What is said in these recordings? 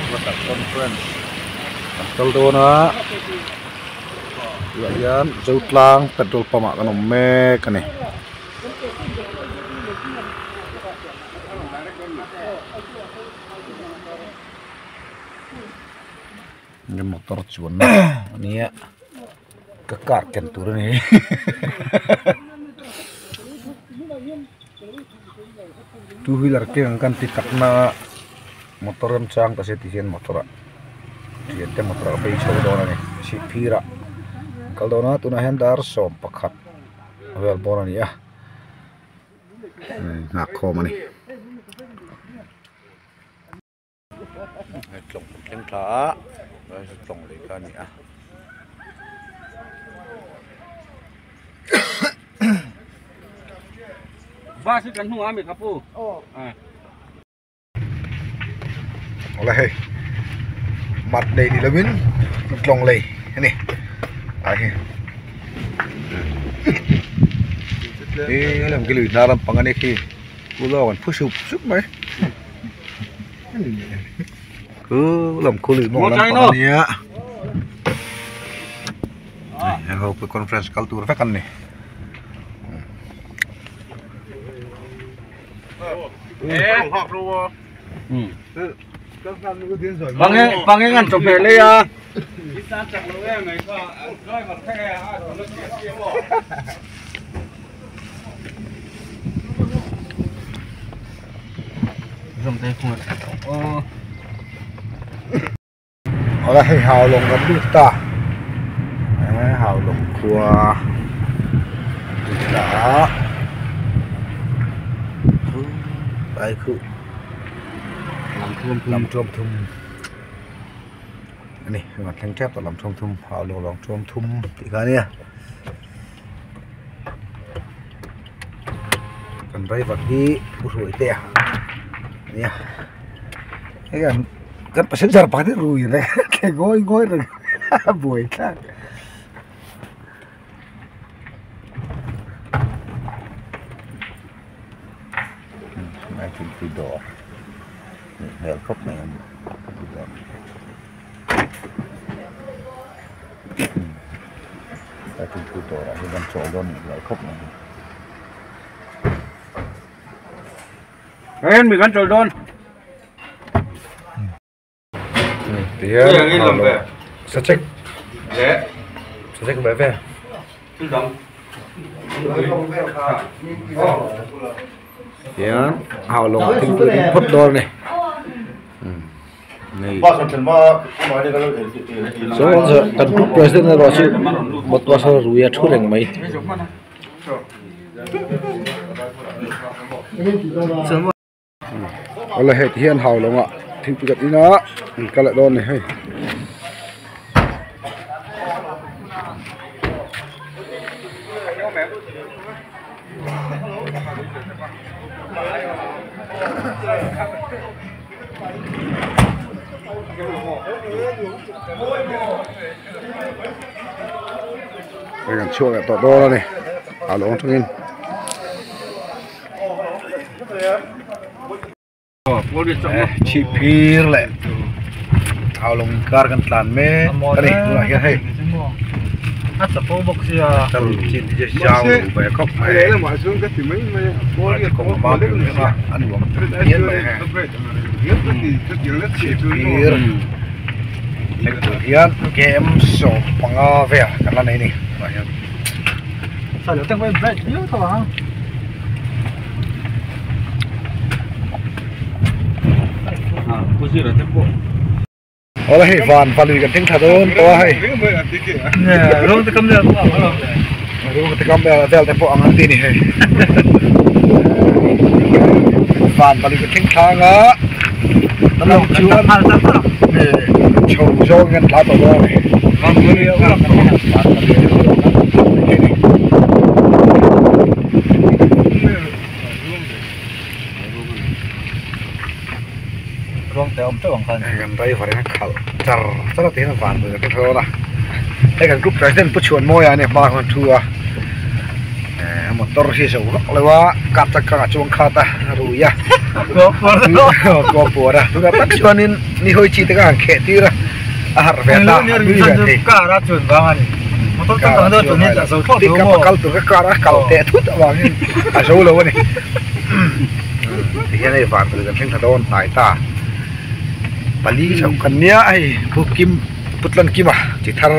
Conference kan kal dawn a tunah hian Zotlang petrol pump ah kan awm mek a ni. Motor chuanna a nia ka car ken tur a ni. Two wheeler keng ang kan ti tak na a motor remchang ta se ti hian motor ah thian te motor ah phei chho dawn a ni chhipphir ah kal dawn a tunah hian dar 11 vel bawr a ni a nghak khawm a ni. Tlawng kan thleng thla a tlawng lei kha a ni a. Bus hi kan hnungah a mi ka pu. Awle hei mat nei ni lovin tlawng lei a ni ah hi he lam khi lui hnar lampang a ni khi u lawk an phu sup sup mai cứ lam khu lui mawng lampang a nia heng ho pawh conference kal tur vek an ni. Pangengan chawhmeh lei a. Awle hei Haulawng kan lut ta eh Haulawng khua lut ta a lai khu lam thuam thum a ni kan thleng tep tawh lam thuam thum Haulawng lam thuam thum tih kha a nia kan driver hi pu hruai te a nia hei an kan passenger pakhat hi rui reng a ngawi ngawi reng a buai thlak. Thingpui dawr nih hmel khawp mai a thingpui dawrah hian kan chawl dawn nih hmel khawp mai. Hei mi kan chawl dawn. Tihian sachek sachek ve ve. Tihian Haulawng ah thingpui in phawt dawn a ni. Kan group president erawh chu motor saw rui a thu reng mai. Awle hei ti hian hau lawngah thingpui kan in a an kal leh dawn a ni hei. Hei kan chhuak leh tawh dawn a ni a lawng atangin. Chhipphir leh Haulawng inkar kan tlan mek a ni tunah hian hei zau ve khawp mai kawng a mam em a a nuam phian mai hei Chhipphir thleng tur hian km 15 vel kan la nei a ni tunah hian. Awle hei van valui kan thleng thla dawn tawh a hei rung te kam vel te pawh ang an ti a ni hei van valui kan thleng thla anga lam chuan chho zawng in an tla tawh dawn a ni. Hei kan driver in a khalh char char a tihian a van bul ka thawn a hei kan group president pu Chhuanmawia a ni hmaah khan a thu a eh motor. Motor hi zo vak lo a car chak kangah chuan khat a rui a kaw puar a tunah tak chuanin ni hawi chi te kha han kheh tir a a harh ve ta a nui ve thei car a chuan vang a ni motor chak kang deuh chuan a zo thlawt lo maw kal tur ka car a kal teh thut avangin a zo lo a ni tihian hei van tur kan thleng thla dawn hnai ta pali chauh kan nia hei pu kim pu tlan kima chi thar.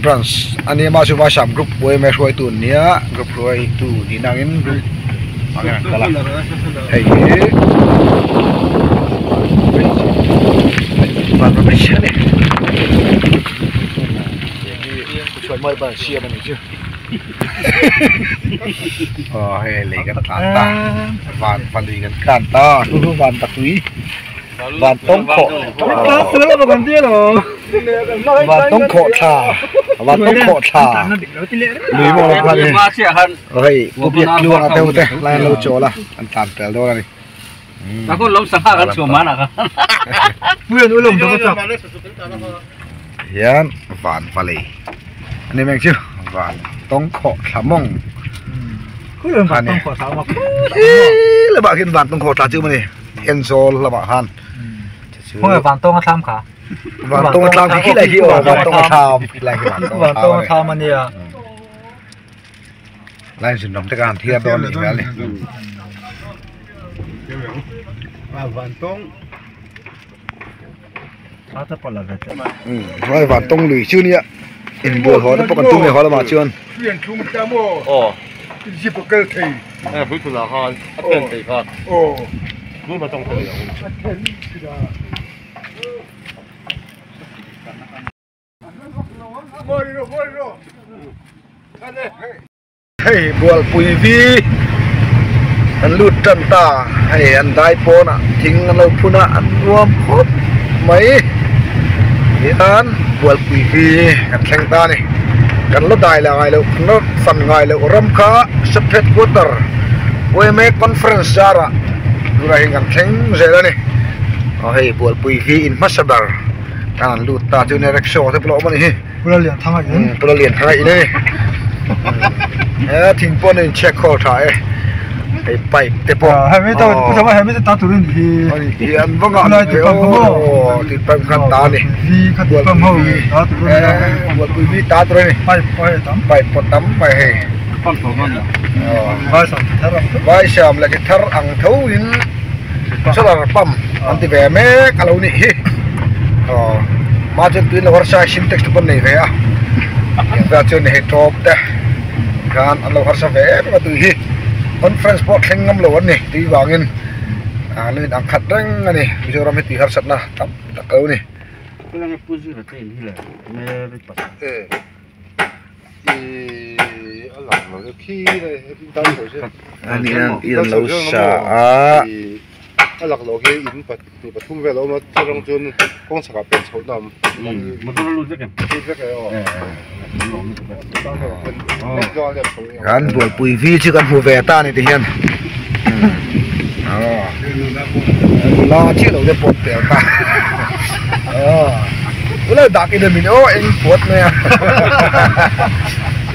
Branch a nia mahse Vaisam group yma hruaitu an nia group hruaitu nihna angin group angin an kal a hei hi Vanram bridge a ni hei hi siam a nih chu aw hei lei kan tlan ta van va lui kan tlan ta chu chu van ta tui. Van tawng khawh Van tawng khawh thla Van tawng khawh thla Lui maw lo khan ni Hei pu biak tluang a deuh te lai an lo chawl a an tlan pel dawn a ni Hian van valley a ni meng chu van tawng khawh thla mawng a ni Lamah khian van tawng khawh thla chu a awm a ni. Enzawl lamah khan Khawnge Vantawng a thlam kha? Vantawng a thlam khi khilai khi aw Vantawng a thlam khilai khi Vantawng a thlam a nia. Line zin ram te khan thiar dawn ni hmel ni. Vantawng Hei Vantawng lui chu nia inbual haw te pawh kan tum leh haw lamah chuan. Hei bualpui vi an lut tan ta hei an dai pawnah thing an lo phun a an nuam khawp mai hian bualpui vi kan thleng ta a ni kan la dai la ngai loh kan la fan ngai loh ram kha sub headquarter yma conference zarah tunah hian kan thleng zel a ni aw hei bualpui vi in hmasa ber tan an lut ta chu nia rickshaw te pawh a awm a ni hi. Pula lian thang a in. Pula lian thang a in a ni. He thing pawh an inchhek khawl tha e. Hei pipe te pawh. Hei mi to pu chama hei mi ta tur in hi. Hi an va ngah ni ve aw. Ti pipe khan ta ni. Vi kha ti pump ho ta tur ni. Bualpui vi ta tur a ni. Pipe pawh hei tam. Pipe pawh tam mai hei. Pump tawh dawn ni. Vai sam ti thar ang tho. Vai sam leh ti thar ang tho in solar pump an ti ve mek a lo nih hi. Aw hma chuan tuin lo harsa sintex te pawh an nei ve a tiang vel chuan hei tawp te khan an lo harsa ve em em a tui hi conference pawh thleng ngam lo an ni tui vangin ah an in ang khat reng a ni Mizoram hi tui harsatna tam tak a lo ni. Ani an lo sa a. Kan buaipui vi chu kan hmu ve ta a ni ti hian nula chiah lo te pawh an tel ta nula dak in a min aw eng puat mai a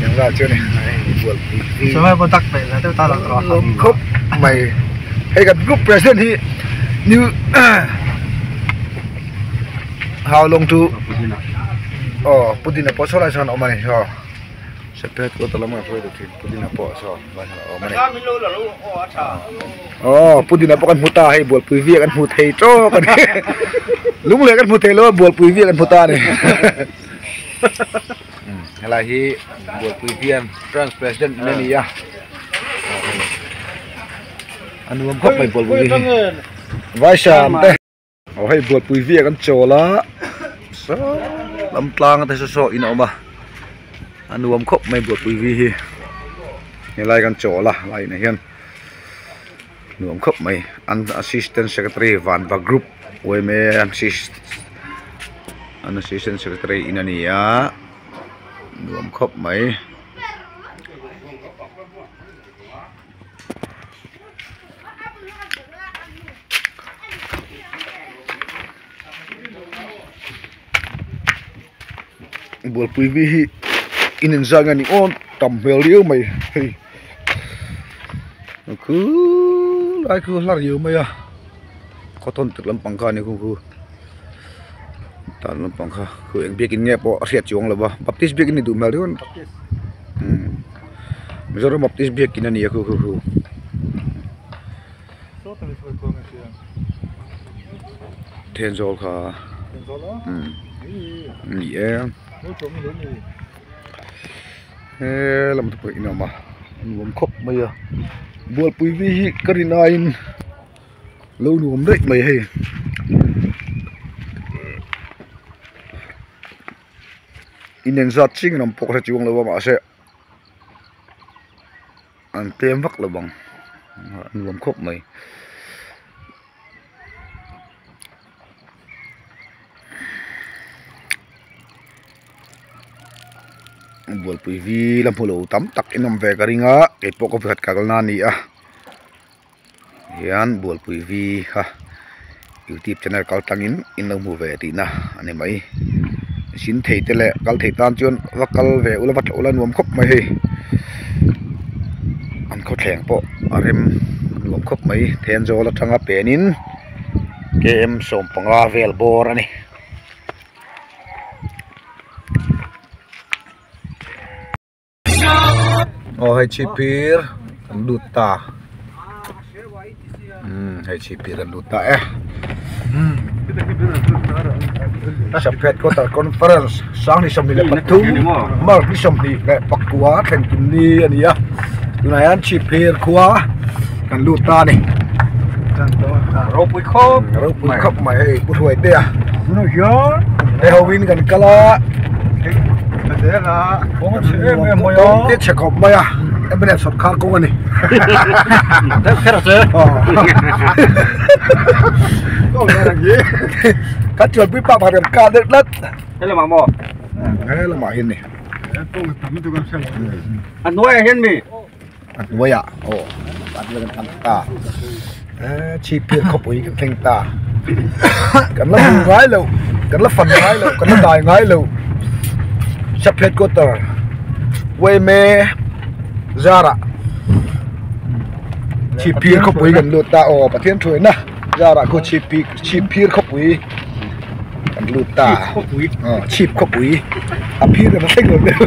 engzah chuan buaipui vi khawp mai hei kan group president hi new Haulawng chu aw Pudina pawh saw lai sawn a awm a ni aw separate quarter lamah hruai duh thin Pudina pawh saw lai sawn a awm a ni aw Pudina pawh kan hmu ta hei bualpui viak an hmu thei tawk a ni lungleh kan hmu thei lo a bualpui viak an hmu ta a ni helai hi bualpui vian branch president a ni a. A nuam khawp mai bualpui hi Vaisam te aw hei bualpui viak an chawl a saw lam tlang te saw saw in a awm a a nuam khawp mai bualpui vi hi helai kan chawl a lai inah hian nuam khawp mai an assistant secretary vanva group yma an assistant secretary in a ni a nuam khawp mai. Bualpui vi hi in inzai nge ni aw tam hmel riau mai hei. Khulai khu hla riau mai a khaw tirh lampang kha a ni khu khu tan lampang kha khu eng biakin nge pawh a hriat chuang lo va baptist biakin ni duh hmel riau umm Mizoram baptist biakin a ni a khu khu khu. Thenzawl kha umm ni e he lam te pawh in awm a nuam khawp mai a bualpui vi hi ka rin aiin lo nuam daih mai hei. Inen zat ching lam pawh ka hre chuang lo a mahse an tlem vak lo ang nuam khawp mai. Bualpui vi la hmu lo tam tak in awm ve ka ring a keipawh ka vekhat kalna a ni a hian bualpui vi kha youtube channel kal tangin in lo hmu ve tihna a ni mai sin thei te leh kal thei tan chuan va kal ve ula va tlawh ula nuam khawp mai hei an khawthleng pawh a rem nuam khawp mai Thenzawl atanga penin km 15 vel bawr a ni. Aw hei chhipphir an lut ta umm hei chhipphir an lut ta e Saphet quarter conference 2023 March ni 29 thlen kim ni a ni a tunah hian chhipphir khua kan lut ta a ni ropui khawp ropui khawp mai hei pu hruai te a he ho in kan kal a. Kawng te chhe khawp mai a mnf sawrkar kawng a ni kan chuanpui pa pakhat kan kah deuh tlat he lamah maw he lamah hian ni a hnuaiah hian mi a hnuaiah aw a hnuaiah kan thlang ta chhipphir khawpui kan thleng ta kan la hmu ngai lo kan la fan ngai lo kan la dai ngai lo sub headquarter yma zarah chhipphir khawpui kan lut ta aw Pathian thuaina zarah khu chhipphir chhipphir khawpui kan lut ta aw chhip khawpui a phir kan la thleng lo deuh.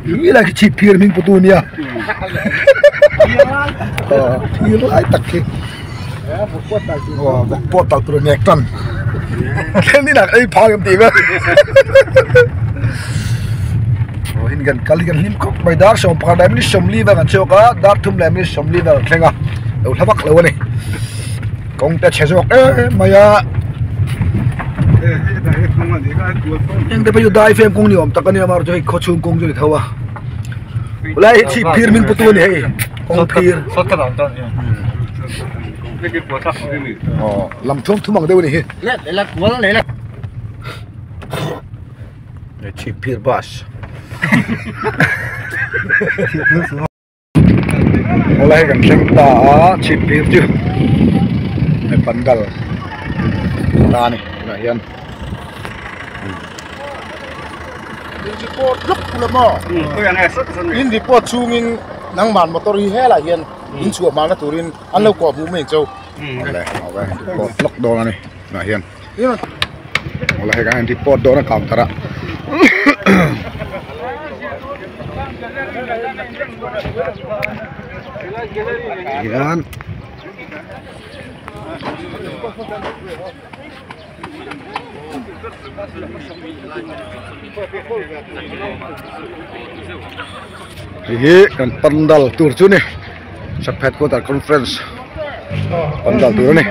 Hi lai khi chhip phir hming putu nia phir lai tak khi vawk pawh tal tur ngek tan thlen in ah ei phang em tih vel hin kan kal hi kan hlim khawp mai dar 11 leh minute 40 vel kan chhuak a dar 3 leh minute 40 vel kan thleng a lo hla vak lo a ni. Kawng te chhe zawk em mai a eng te pawh chu dai fem kawng ni awm tak a nia amaherawhchu hei khaw chhung kawng chu a ni tho a helai hi chhip phir hming putu a ni hei kawng phir aw lam thum thum ang deuh a ni hi chhip phir bus. Helai kan thleng ta a chhip phir chu hei pandal ta a ni tunah hian in report lawk ula maw in report chungin nangman motor hi helaiah hian in chhuah hmana turin an lo kawh hmuh mai ang cheu. Awle awle report lawk dawn a ni tunah hian awle hei kan in report dawn a counter ah. Hian hei hi kan pandal tur chu ni Saphet quarter conference pandal tur a ni.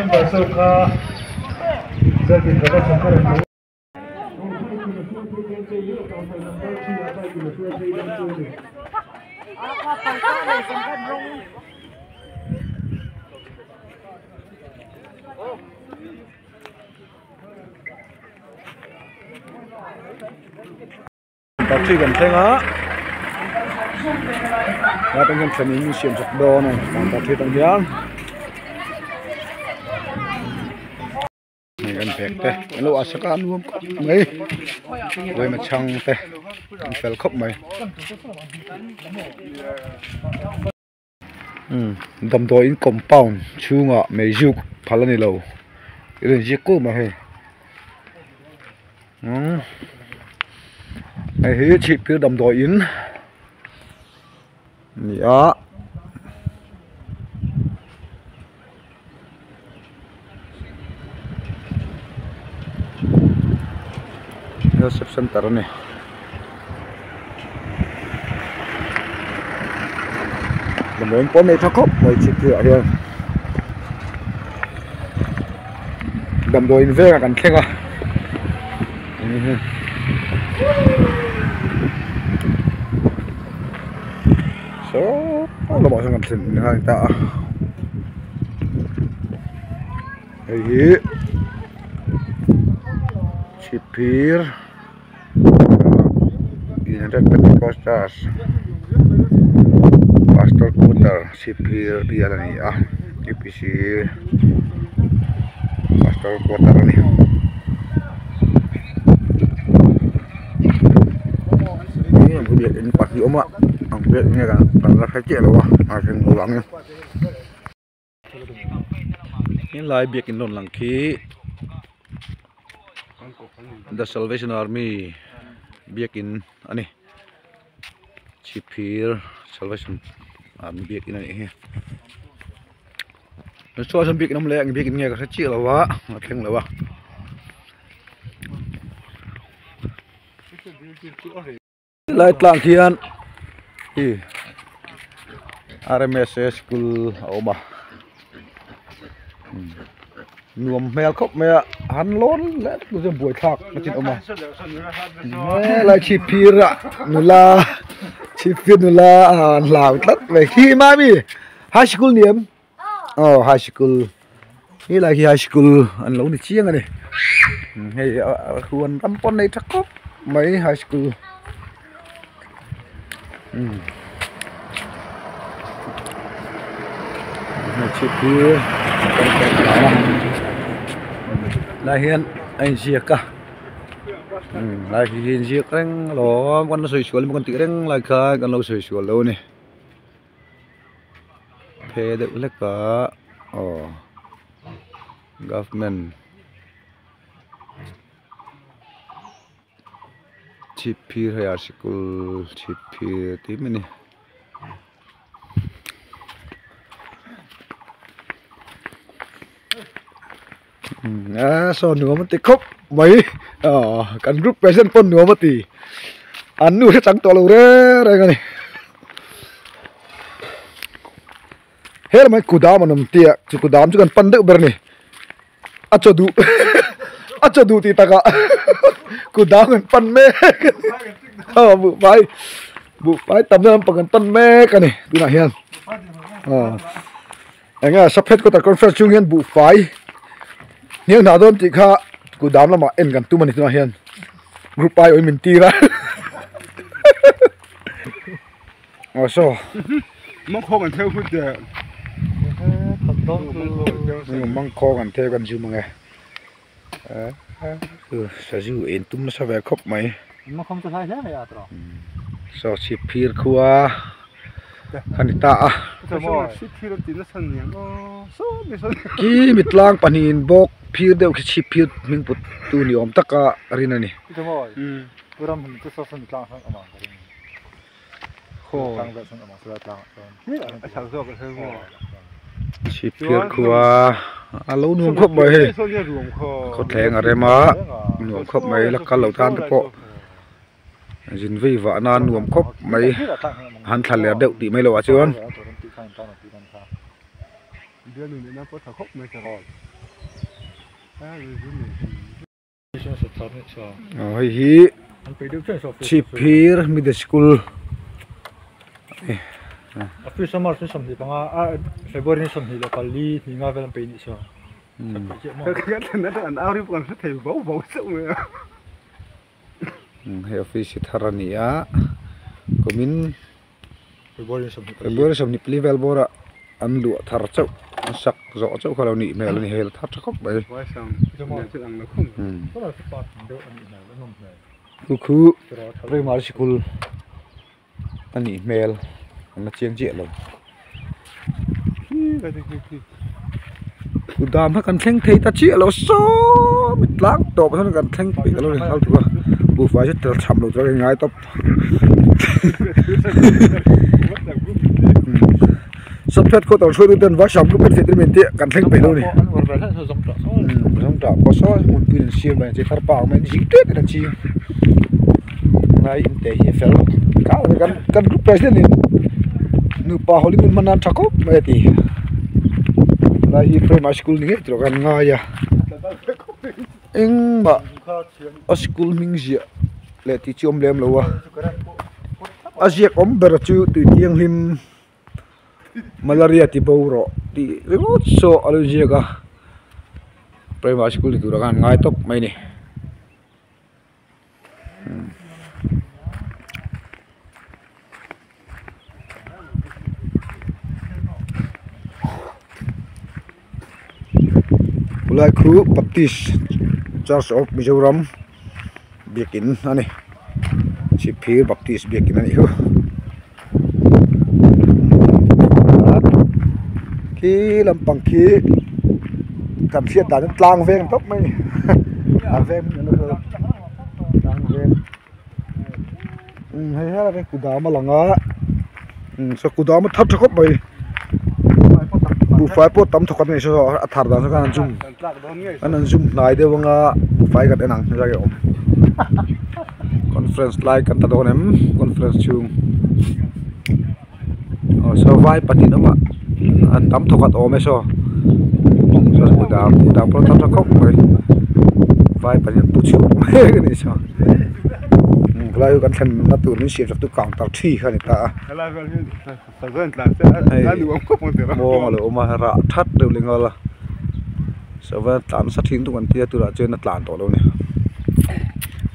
Taxi kan thleng a helai atang hian thlen in siam chawp dawn a ni taxi atang hian. bag te an lo ah sak a nuam khawp mai vawi chhang te an fel khawp mai damdawi in compound chhungah meiziuk phal a ni lo ilo inziak kuau mai hei hei hi chhipphir damdawi in a ni a. Health center a ni. Damdawiin pawh nei tha khawp mai chhipphir ah hian damdawiin vengah kan thleng a saw lamah sawn kan thlen a ni ta a hei hi chhipphir United Pentecostals Pastor Quarter Chhipphir bial a ni a U P C Pastor Quarter a ni. Biakin pahnih awm a ang biakin nge kan la hre chiah lo a a then lo ang helai biakin rawn lang khi the salvation army biakin a ni chhipphir salvation army biakin a nih hi chuan sawn biakin awm leh ang biakin nge ka hre chiah lo a a thleng lo a. Lai tlang khian ih R_M_S_A school a awm a nuam hmel khawp mai a han lawn leh tur chuan buaithlak a chin awm a helai chhipphir ah nula chhipphir nula an hlau tlat mai khi mami high school ni em aw high school helai hi high school an lo ni chiang a ni hei huan ram pawh nei tha khawp mai high school hmeichhe hi lai hian a inziak a lai hi inziak reng alawm kan la sawi sual emaw kan tih reng lai khan kan lo sawi sual lo a ni. Phe deuh hlek a aw government chhipphir hei ah sikul chhipphir tih mai a ni. A saw nuam a ti khawp mai aw kan group president pawh nuam a ti an nu hre chang tawh lo reng reng a ni helai kudam an awm tia chu kudam chu kan pan deuh ber a ni a chaw duh a chaw duh tih takah kudam kan pan mek aw buhfai buhfai tam na lampang kan pan mek a ni tunah hian aw. Eng nge sub headquarter conference chhung hian buhfai hniang hnah dawn tih kha kudam lamah en kan tum a ni tunah hian group ai awm min tir a aw saw mangkhawng an theu hut de mangkhawng an theu kan zoom ange sazu en tum nasa ve khawp mai mangkhawng chu hlai hle mai a tawh saw chhip phir khua a ni ta a khi mitlang pahnih in bawk phir deuh khi chhip phir hming put tu ni awm taka rin a ni. Chhipphir khua a lo nuam khawp mai hei khawthleng a rem a nuam khawp mai la kal lo tan te pawh zin vei vah nan nuam khawp mai han thla ler deuh tih mai loh ah chuan. Aw hei hi chhipphir middle school hei office hi thar a ni a kumin February 24 vel bawrah an luah thar chauh Sak zawh chauh kha lo nih hmel a ni hei la thar tha khawp mai khu khu primary sikul a nih hmel an la chiang chiah lo kudam kha kan thleng thei ta chiah lo saw mi tlang tawp ah sawn kan thleng peih ta lo a ni hal tura buhfai chu tel cham lo tura ka ngai tawp. Sawpthawt khaw tawh hruaitu ten vai sam group kan feh min tih kan thleng peih lo a ni zawng tah pawh saw hmunpui an siam mai thar pa ang mai zing tet in an ching ngai in te hi a fel kan kan group president in nupa holi hun hman nan tha khawp mai a ti lai hi primary school ni ngei tur ah khan ngai a engmah a school hming ziah leh tih chu a awm lem lo a a ziak awm ber chu tui thianghlim. Malaria ti bo rawh tih ringawt saw a lo ziak a primary school ni turah khan an ngai tawp mai a ni. Khulai khu Baptist Church of Mizoram biakin a ni Chhipphir Baptist biakin a nih chu khi lampang khi kan hriat dan hi tlang veng tawp mai a ni a veng tlang veng hei helai hi kudam a lang a saw kudam a thar tha khawp mai buhfai pawh tam thawk an nei saw a thar dan saw khan an zum an han zum hnai deuh anga buhfai kan en ang helai a awm conference lai kan ta dawn em conference chhung aw saw vai pahnih an awm a an tam thawk an awm e saw saw kudam kudam pawh a thar tha khawp mai vai pahnih an pu chhuak mek a nih saw. Helai hi kan thlenna tur min siam sak tu counter thi kha a ni ta a hei mawng a lo awm a rah that deuh leh nghal a sava tlan nasa thin tuk an tia tunah chuan a tlan tawh lo a ni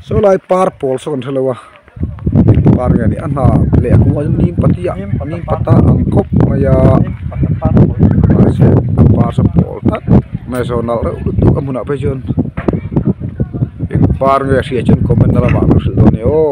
saw lai par pawl saw kan hrelo a eng par nge a nih a hna leh a kungah hian nim patia nim pata ang khawp mai a mahse a par saw pawl tlat mai a saw nalh reuh lutuk a hmunah phei chuan. Eng par nge a hriat chuan comment na lamah ka hrilh dawn a ni aw.